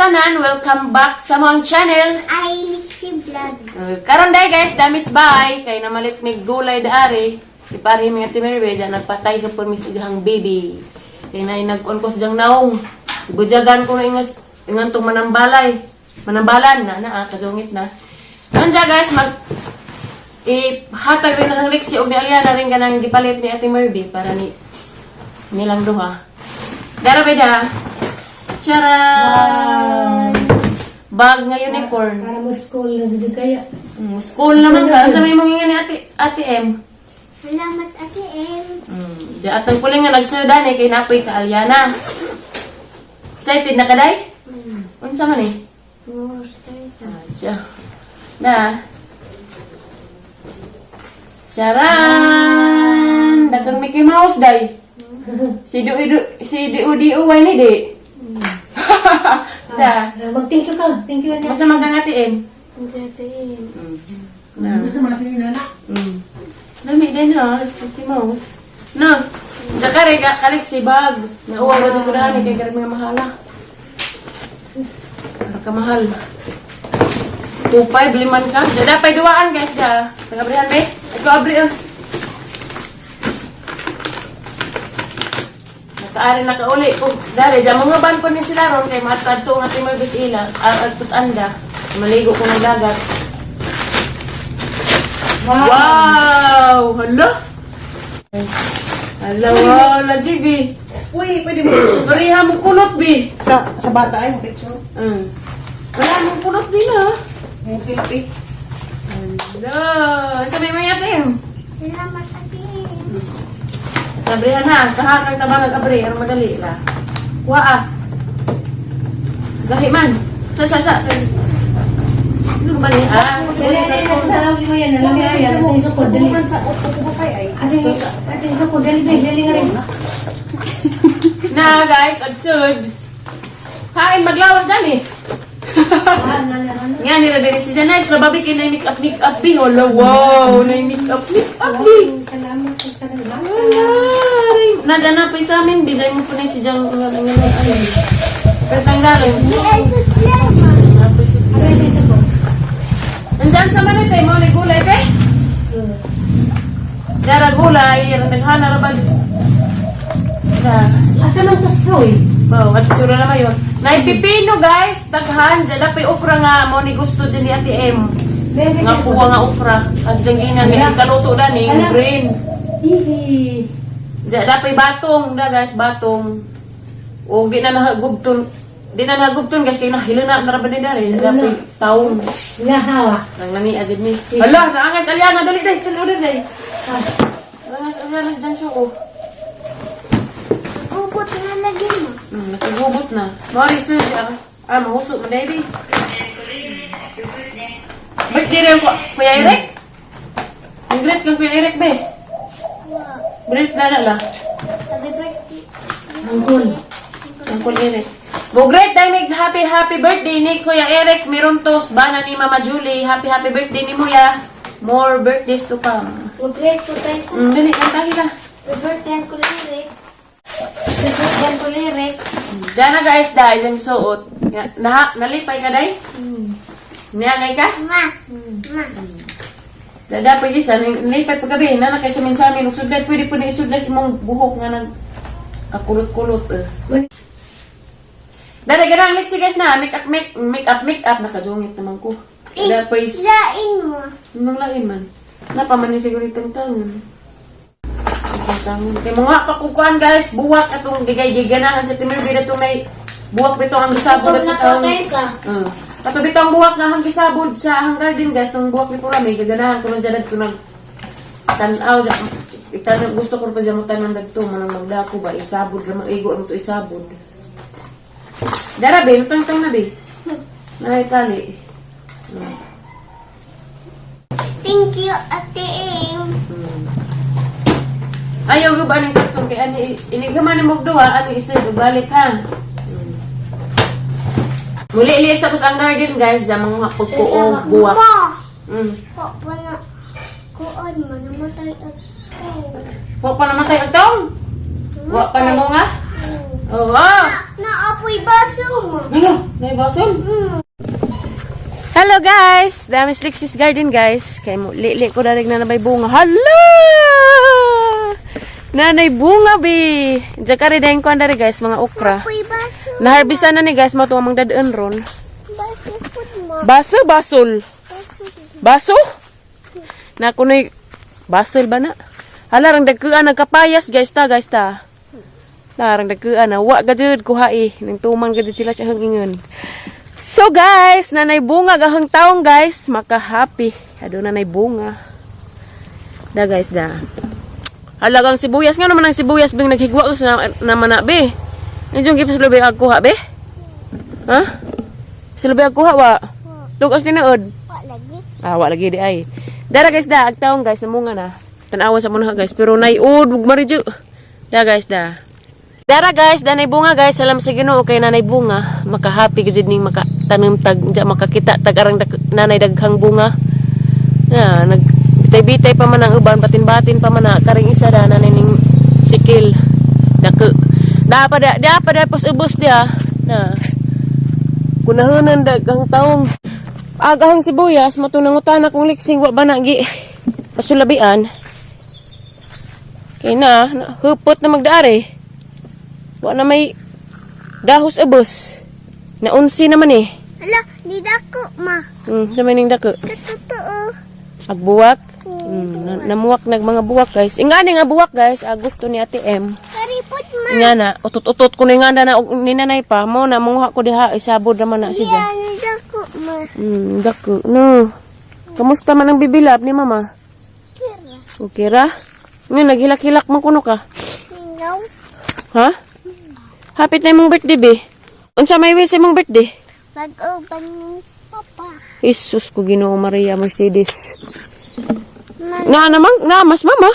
Tanan! Welcome back sa mong channel! Ay, Lixie Vlog. Karon day guys, damis bye! Kay namalit mig gulay daari. Ipari mi nga timirwe, dyan nagpatay ka po mi sa diyang baby. Kay na nagkuan ko sa diyang naong. Ibudyagan ko na ingas, ingan tong manambalay. Manambalan na, na ah, kadungit na. Nanja guys, mag ihatag rin ang liksi og ni Aliana rin ganang gipalit ni Ate Merby para ni nilang duha. Dara beda. Charan! Bag nga unicorn. Para mo school na dito kaya. School naman ka. Ano sa may mga ni Ate, Ate M? Salamat, Ate M. Di atang kuling nga nagsudan eh, kay napoy ka Aliana. Excited na ka, day? Unsa man eh? Oh, start. Ah, siya. Na. Charan! Dagang Mickey Mouse, day. Si du du si du di uway ni di. Da. Ah, mag-thank you ka. Thank you na. Masa man kang Ate M? Thank you, Ate M. Na. Lami din ha, Mickey Mouse. No. Zakare ga kalik si bag. Nauwa ba sa daan kay karon mga mahala. Para ka mahal. 2.5 liman ka. Dada pay duaan guys da. Tagabrihan be. Ikaw abri ah. Nakaari nakauli ko dali ja mga ban ko ni sila ron kay matadto nga timay bis ila. Agtos anda. Maligo ko ng dagat. Wow! Hala! Hala, wow! Lagi, bi. Uy, pwede mo. Pareha mo kulot, bi. Sa bata ay, picture. Wala mong kulot, bi na. Yung selfie. Hala! Ano sabi mo yate? Salamat, Ate M. Sabrihan ha. Kahakang tabangag abri. Ano madali la. Kuha ah. Gahi man. Sa, sa, sa. Ano ba ni? Ah. Dali, dali, dali. Sa lawin mo yan. Alam mo yan. Ating sukod, dali. Sa upo kay ay. Ating, ating sukod, dali, dali. Dali nga rin. Na, guys. Absurd. Hain, maglawar dyan eh. Ah, nga na, ano. Nga nila din si Janice, lababi kay na make up make up bi. Hala, wow, na make up make up bi. Salamat po sa bata. Wala. Nada na pa sa amin, bigay mo po na si Jang ang ang ang ano. Pero tanggalin. Di ay suslema. Aray, dito po. Andiyan sa manit eh, mo ni gulay te. Dara gulay, naghana ra ba? Na. Asa man to Roy? Wow, at sura na mayon. Naipipino guys, taghan, dyan pa okra nga mo ni gusto dyan ni Ate M. Bebe, Nga kuha nga okra. Kasi dyan ginan, may kaluto na ni Ala. green. Hihi. Diya, dapat batong da guys, batong. O di na nahagubton. Di na nahagubton guys kay nahilo na naraban ni dari. Dapat taong Nahawa. nang nani ajid ni. Hala, naangas Aliana dali dai, tanaw dali. Ah, Naangas Aliana dyan siya oh. Ubot na lagi mo. Nakagubot na. Mori sir, siya. Ah, mahusok mo dai. Birthday rin ko, Kuya Eric? Ang great kang Kuya Eric be. Wow. Great na na la. Happy birthday. Angkol. Uncle Eric. Bugret dahil nag happy happy birthday ni Kuya Eric Mirontos bana ni Mama Julie. Happy happy birthday ni Muya. More birthdays to come. Mag-great po tayo sa Dali kantahi ka. Happy birthday, Uncle Eric. Happy birthday, Uncle Eric. Diyan na guys dahil yung suot. Nga, Na, nalipay ka day? Niangay ka? Ma. Ma. Dada pwede sa nalipay paggabi na na kay sa minsamin ug sudlay pwede po na isudlay sa imong buhok nga nag kakulot-kulot eh. Dada ganang mix guys na make up make, make up make up nakajungit naman ko. Dada pwede Lain mo. Nung lain man. Napaman ni siguro itong taon. Itong taon. Kay mga pakukuan guys, buwak atong gigay-giganahan sa Timur Bida itong may buwak bito ang gisabod Itong ato sa nakatay sa. Ato bito ang buwak nga ang gisabod sa hang garden guys, nung buwak ni Purami, gaganahan ko nun dyan adto nag tanaw dyan. Itanong, gusto ko pa dyan mo tanong dagto, manang magdako ba, isabod, ramang igo, ano to isabod. Dara be, lutang-tang na be. Nay, tali. Thank you, Ate M. Ayaw gyud ba ning karton kay ani inigama ni mog duha ani isa balik ha. Muli ili sa kus ang garden guys, sa mga pagkuo buwak. Ma. Mm. Wa pa na. Kuan man, namatay at Wa pa namatay ang taong. Wa pa na mo nga. Oh, ah! Naapoy baso mo. Ano? Naibasol? Hello guys! Dami Lixis Garden, guys. Kay mo lili ko darig na nabay bunga. Hala! Nanay bunga bi. Diyan ka rin ko andari guys, mga okra. Apoy baso. Naharbisan na ni guys, mo tuwang dadaan ron. Baso pud mo. Baso, basol. Baso? Na kunoy basol ba na? Hala rang dagkuan nagkapayas guys ta, guys ta. Larang dagkuan na wa gajud kuha eh. Nang tuman gajud sila sa hangingon. So guys, nanay bunga gahang taong guys, maka-happy. Ado nanay bunga. Da guys da. Halagang sibuyas nga naman ang sibuyas bing naghigwa ko sa naman na be. Nandiyon gipaslubi ag kuha be? Ha? Sulubi ag kuha wa? Lugos tinuod. Wa lagi. Ah, wa lagi di ay. Dara guys da, agtaong guys, namunga na. Tanawan sa muna guys, pero naiud ug maridyo. Da guys da. Dara guys, danay bunga guys, salam sa Ginoo kay nanay bunga. Makahappy gid ning makatanom tag dya makakita tag arang nanay daghang bunga. Na nag bitay-bitay pa man ang uban, batin-batin pa man na karing isa da nanay ning sikil. Dako. Da pa da, da pa da pos ubos dia. Na. Kunahunan daghang taong agahang sibuyas matunangutan akong liksing wa ba na gi pasulabian. Kay na, na hupot na magdaari. Wa na may dahos ubos. Naunsi naman eh. Hala, nidako ma. Sa may ning dako. Katotoo. Agbuwak. Namuwak nag mga buwak guys. Ingani nga buwak guys, ah, gusto ni Ate M. Karipot ma. Nga na, utot-utot ko na nga na og ni nanay pa mo na manguha ko diha isabod naman na siya. Diya, nidako ma. Dako. No. Kamusta man ang bibilab ni mama? Kira. Okay ra? Ngayon, naghilak-hilak man kuno ka. Mingaw. Ha? Hapit na imong birthday, be. Unsa may wish imong birthday? Mag-uban ni papa. Jesus ko Ginoo Maria Mercedes. Ma. Na namang na mas mama.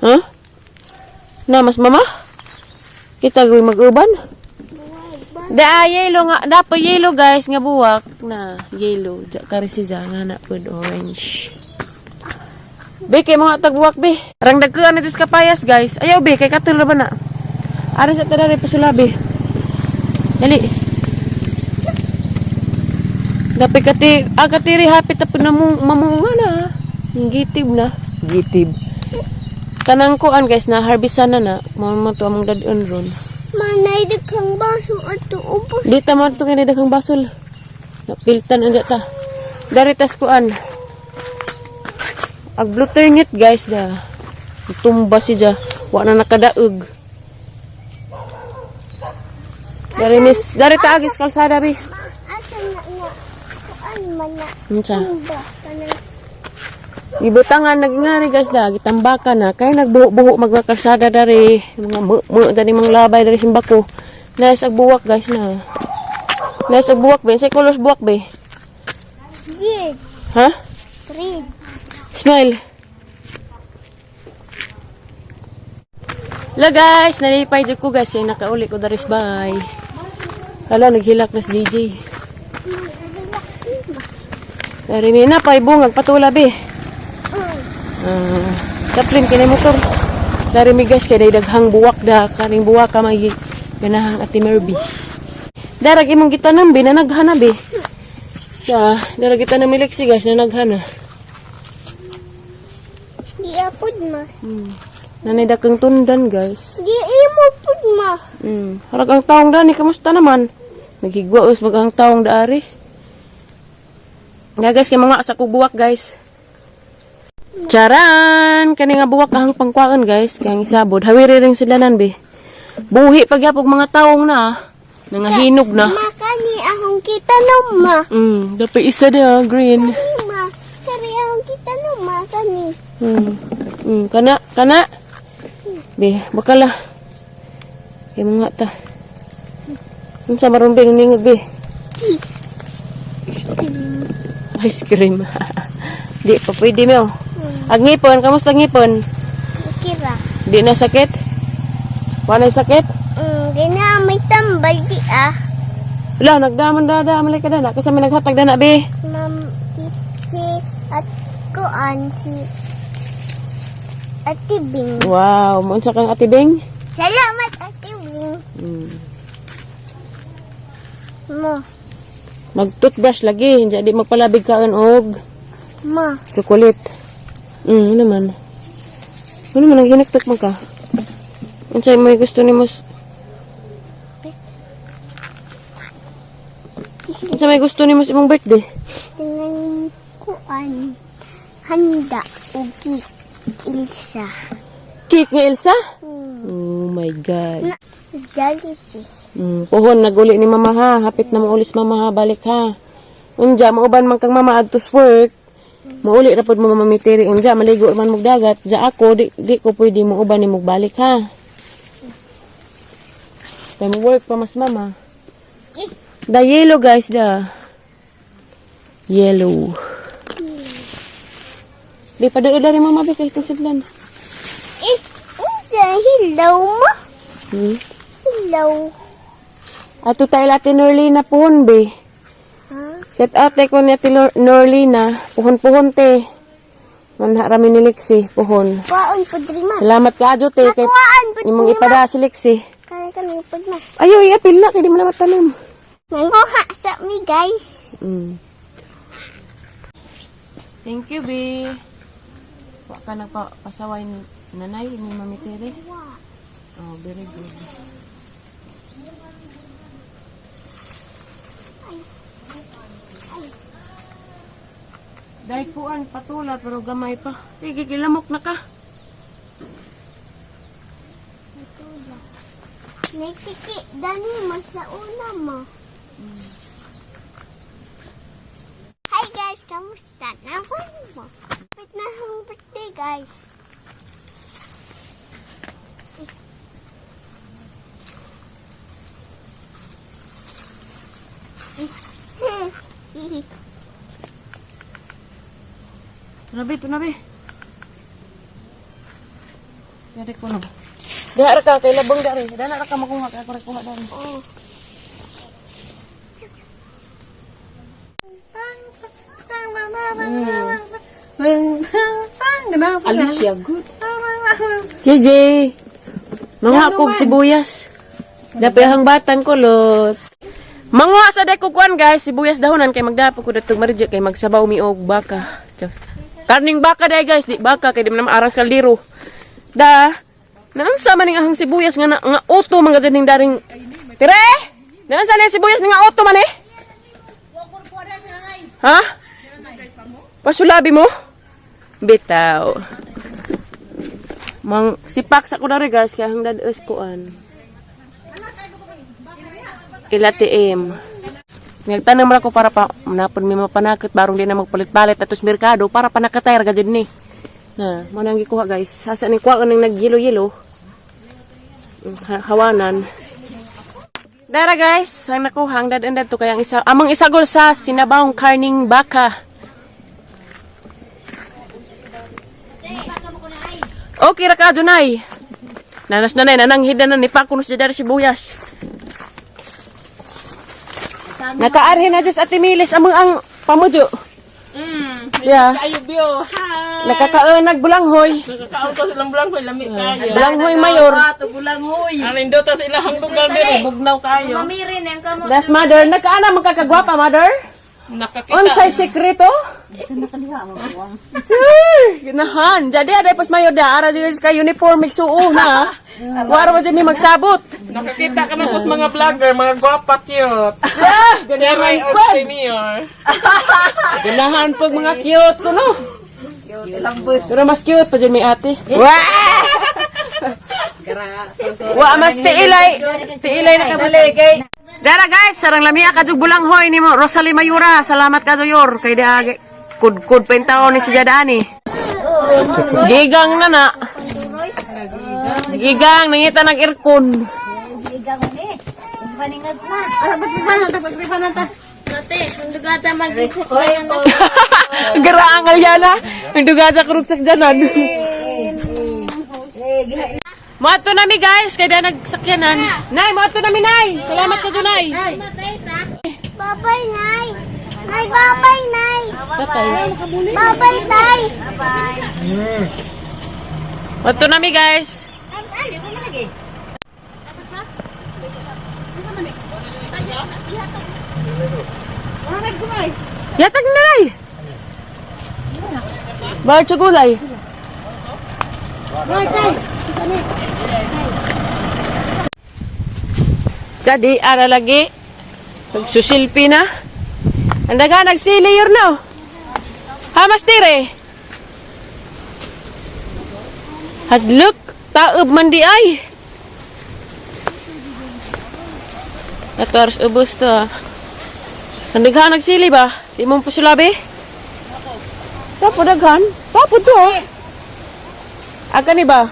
Ha? Na mas mama? Kita gawin mag-uban? Da yellow nga, da pa yellow guys nga buwak na yellow. Ja kari si ja nga na pud orange. Be kay mga tagbuwak be. Rang dagkuan na sa kapayas guys. Ayaw be kay katul ra ba na. Ari sa tadari pasulabi. Dali. Dapat kati ah, katiri hapit na pud na mamunga na. Gitib na. Gitib. Kanang kuan guys na harbisan na na. Mao man to among dadon ron. Manay daghang baso at ubos. Di ta man to kay daghang basol. Napiltan ang ta. Dari tas kuan. Ag blue turnip guys da. Tumba si ja. Wa na nakadaog. Dari mis dari ta agis kalsada bi. Asa na na. Kuan man na. Unsa? Ba, kanang Ibutangan nagingari guys da gitambakan na kay nagbuho-buho magkakalsada dari mga mu dani mga labay dari simbako. Nice ag buwak guys na. Nice ag buwak be. Say colors buwak be. red. Ha? Red. Smile. Hello guys, nalipay jud ko guys kay nakauli ko daris bye. Hala naghilak na si DJ. Dari mi na pay bungag patula be. Ah, kaplin kini motor. Dari mi guys kay day daghang buwak da kaning buwak ka may ganahang Ate Merby. Darag imong gitanom be na naghana be. Da, darag gitanom ni Lexi guys na naghana. Di apod ma. Nanay dakang tundan guys. Di imo pud ma. Harag ang taong dani, kamusta naman? Naghigwa us mag ang taong daari. Nga guys, kay mga sa buwak guys. Charan! Kani nga buwak ahang pangkwaon guys, kay ang isabod. Hawiri ring sila be. Buhi pagyapog mga taong na. Ah. Nangahinog na. Ma kani ahong kita no ma. Dapat isa dia green. Kani ma. Kani ahong kita no ma kani. Kana kana. Be, bakala. Kay mga ta. Unsa maron be ningog be? Ice cream. Di pa pwede mo. Ag ngipon, kamusta ngipon? Kira. Di na sakit? Wala sakit? Gina may tambal di ah. Wala, nagdaman dada, malay ka dana. Kasi may naghatag dana, be. Ma'am si at kuan si Ate Bing. Wow, mo kang Ate Bing? Sa Salamat, Ate Wing. Mo. Mag-toothbrush lagi. Hindi di magpalabig kaon og Mo. chocolate. Ano naman? Ano naman, ang hinaktak man ka? Unsay may gusto ni mas... Unsa may gusto ni mas imong birthday? Tingnan kuan. Handa. Ugi. Ilsa. Cake nga Elsa? Oh my God. Na. Jollibee. Puhon naguli ni mama ha. Hapit na maulis mama ha. Balik ha. Unja, mauban man kang mama adtos work. Mauli ra pod mo mama mitiri. Unja, maligo man mog dagat. Ja ako, di ko pwede mauban ni mog balik ha. Kay mo work pa mas mama. The yellow guys, the yellow. Di pa doon dari mama bi kay kasidlan. Eh, unsa hilaw mo? Hilaw. Ato tayo lati Norlina puhon be. Ha? Set out like ko ni Ate Norlina. Puhon-puhon te. Manha rami ni Lexi, puhon. Kuan pud rin ma. Salamat ka adyo te kay Kuan pud imong ipada si Lexi. Kaya ka nang pud ma. Ayo, iapil na kay di mo na matanom. Nanguha sa mi guys. Thank you, B. Wa ka nagpasaway ni nanay ni Mami Tere. Oh, very good. Dahil kuan patula pero gamay pa. Sige, kilamok na ka. May tiki dani mo sa una mo. Hi guys, kamusta na mo? Kapit na ang birthday guys. Tunabi, tunabi. Dari ko no. Diha ra ka kay labong dari. Dana ra ka makuha kay ako ra kuha dari. Oh. Alicia, good. JJ, mga akog sibuyas. Dapat ang batang kulot. Manguha sa deko kuan guys, sibuyas dahonan kay magdapo ko datong maridyo kay magsabaw mi og baka. Diyos. Karning baka day guys, di baka kay di man arang kaldero. Da, naansa man ning ahang sibuyas nga na, nga auto man gud ning daring. Tire! Naansa ni sibuyas nga auto man eh? Ha? Pasulabi mo? Bitaw. Mang sipak sa ko dari guys kay hangdad us kuan. Ila TM. Nagtanam ra ko para pa napon mi mapanakit barong di na magpalit-palit atos merkado para panakatay ra gajud ni. Na, mo nang gikuha guys. Asa ni kuha ning nagyelo-yelo. Hawanan. Dara guys, ang nakuha ang dad to kay ang isa among isagol sa sinabawng karning baka. Okay ra ka Junay. Nanas nanay nananghid na ni pakunos di dari sibuyas. Nakaarhe na dyan sa Ate Milis among ang pamudyo. Yeah. Kayo biyo. Hi. Nakakaon bulanghoy. Nakakaon ko silang bulanghoy lami kayo. Bulanghoy mayor. Ang nindota sa ilahang lugar pero bugnaw kayo. Mamirin ang kamo. Das mother, nakaana magkakagwapa mother? Nakakita. Unsay sekreto? Sir, ganahan. Jadi ada pas mayor da ara jud ka uniform igsuo na. Wara ba jud mi magsabot? Nakakita ka na po sa mga vlogger, mga gwapa cute. Ah, Pero ganahan og pa. senior. Ganahan pag mga cute ko no. Pero mas cute pa jud mi ate. Wah! Wa mas tiilay. Tiilay na kabuligay. Dara guys, sarang lamia ka jug bulanghoy nimo Rosalie Mayura. Salamat ka Yor kay da kudkud pa yung taon ni si Jadani. Gigang na na. Gigang nangita nag aircon. Gigang ni. Paningat na. Ah, pagripanan ta. Ate, ang dugata mag Garaang alyana. Ang dugaja kurug sakjanan. Moadto nami guys, kay da nagsakyanan. Nay, moadto nami nay. Salamat ka Junay. Bye-bye, Nay. Nay, bye-bye, Nay. Bye. Bye-bye, Tay. Moadto nami guys. Yatag na nay. Bayad sa gulay. Jadi, ara lagi. Nagsusilpi na. Ang daga, nagsili yun na. Hamas dire. Hadlok, taob man di ay. Ato aras ubos to ah. Ang daghan nagsili ba? Di mo pa sulabi? Tapo daghan. Tapo to oh. Aga ni ba?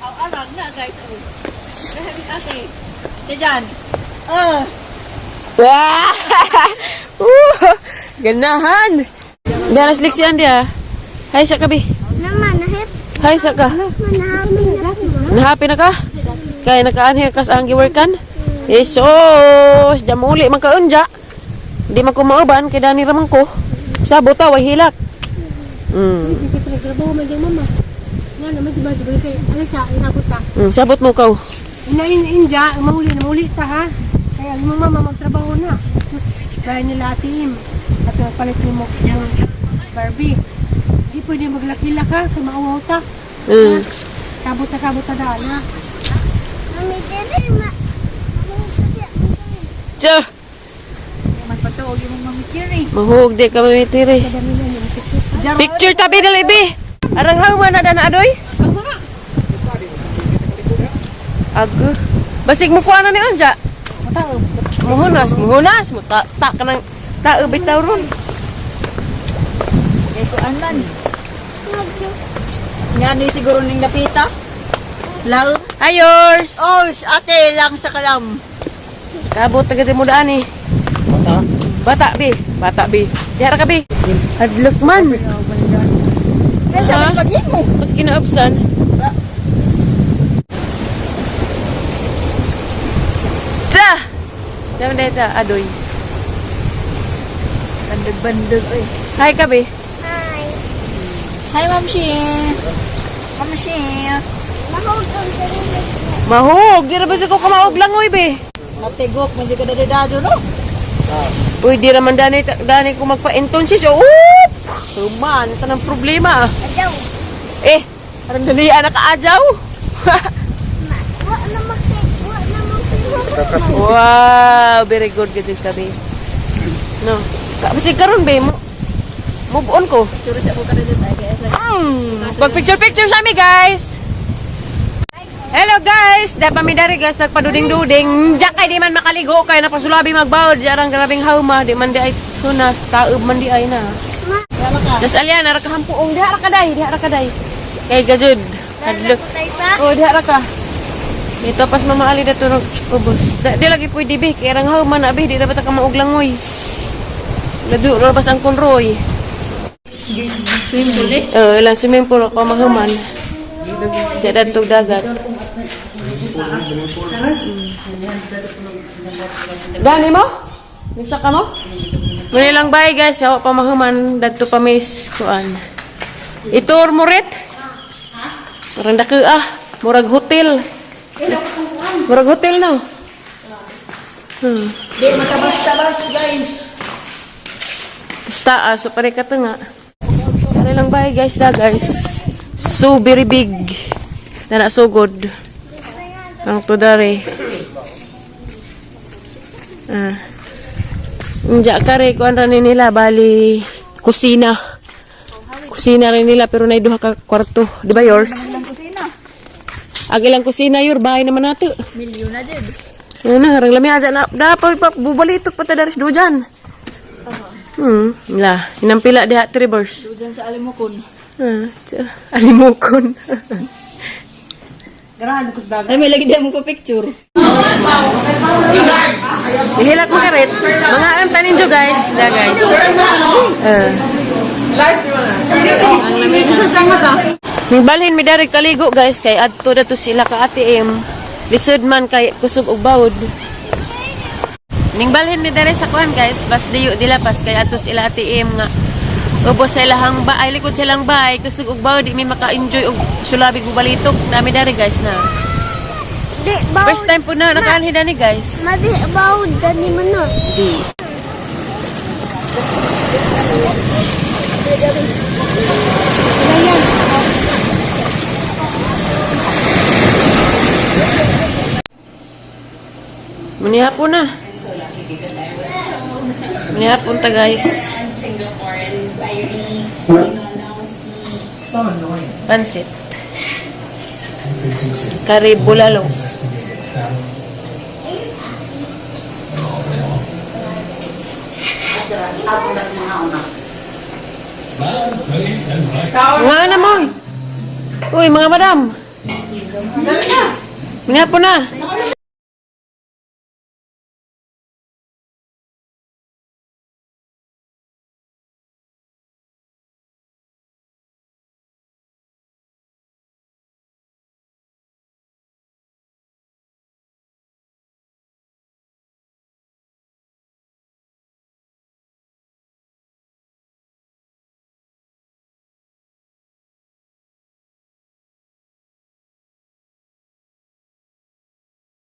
Ang arang na guys. Oh. Ate. Diyan. Oh. Wah! Ganahan! Daras liksian dia. Hi sa kabi. Naman, nahip. Hi sa ka. Manahapi na ko. Nahappy na ka? Kaya nakaanhi ka sa ang giworkan? Yes, oh, jamuli man kaunja. Di man ko mauban kay dani ra man ko. Sabot ta way hilak. Hindi ka nagtrabaho man diyang mama. Nga naman, di ba, di ba, kay, ano sa, inabot ta. Sabot mo kaw. Ina in inja, mauli na mauli ta ha. Kaya ang imong mama magtrabaho na. Tapos, gaya nila ati im. At palit ni mo yung Barbie. Di pwede maglakila ka, kay mauwaw ta. Kabot ta, kabot ta daan ha. Mami, dili ma. Mami, dili. Tiyo. Magpatuog yung mamikiri. Mahug di ka mamitiri. Picture tabi dali bi. Arang hawa na dana adoy. Ago. Basig mo kuha na ni Onja. Muhunas, muhunas. Muta ta ka ng tao bitaw ron. Kay kuan man. Nga ni siguro ning napita. Lang. Hi yours. Oh, ate lang sa kalam. Kabot na kasi mo daan eh. Bata? Bata bi. Bata bi. Diara ka bi. Hadlok man. Kaya sa Ha? pag-imo. Mas kinaubsan. Ta! Diyan na ito, adoy. Bandag-bandag oy. Hi kabi. Hi. Hi, Ma'am Shi. Ma'am Shi. Mahog ang dili. Mahog! Di ra ba ko kamaog lang oy be? Matigok man ka dadado no. Uy, di raman dani, dani ko magpa-entonsis. Oh, oop! Tuman, ito ng problema. Adaw. Eh, parang dalian nakaajaw. Ma, wa na maki, wa na maki. Wow, very good gid kabi. No. Kasi karon be mo move on ko. Turo sa ko kada dito ay kaya Pag picture picture sa ami guys. Hello guys, dapat mi dari guys nagpaduding-duding. Diyan kay di man makaligo kay napasulabi magbawod di arang grabeng hauma di man di ay tunas taob man di ay na. Das alyan ara ka hampuong diha ra ka day, diha ra ka day. Kay gajud. Hadlok. Oh, diha ra ka. Ito pas Mama Ali dato nag ubos. Da, di lagi pwede bi kay arang hauma na bi di dapat ka mauglangoy. Ladu ra bas ang konroy. Swimming pool eh. Eh, ilang swimming pool ako mahuman. Diyan datog dagat. Gani mo? Nisa ka mo? Muna lang bye guys, ako pa mahuman dadto pa miss kuan. Itur mo rit. Parang dako ah, murag hotel. Murag hotel na. Di matabas-tabas guys. Basta ah, so pare ka nga. Pare lang bye guys da guys. So very big. Na so good. Ang to dare. Ah. Inja kare kuan ra ni nila bali kusina. Kusina rin nila pero nay duha ka kwarto, di ba yours? Ang ilang kusina yor bahay naman nato. Milyon na jud. Ano na, harang lami aja na dapat pa bubalitok pa ta daris do dyan. La, inampila diha tribers. Dudan sa Alimokon. Ah, tsa, alimukon. Ay may lagi di mo ko picture. Ihilak mo karit. Mga ang tanin jo guys, da guys. Ning balhin mi dari kaligo guys kay adto dato sila ka ATM. Lisod man kay kusog og bawod. Ning balhin mi dari sa kuan guys, bas diyo dila pas kay adto sila ATM nga ubos sa ilahang ba ay likod silang bahay kusog og bawod di mi maka-enjoy og sulabig og balitok nami dari guys na. Di baw. First time po na nakaanhi dani guys. Madi baw dani man no. Di. Wala yan. Manihapon na. Manihapon ta, guys. Pansit. Kari bulalo. Mga na mo. Uy, mga madam. Manihapon na.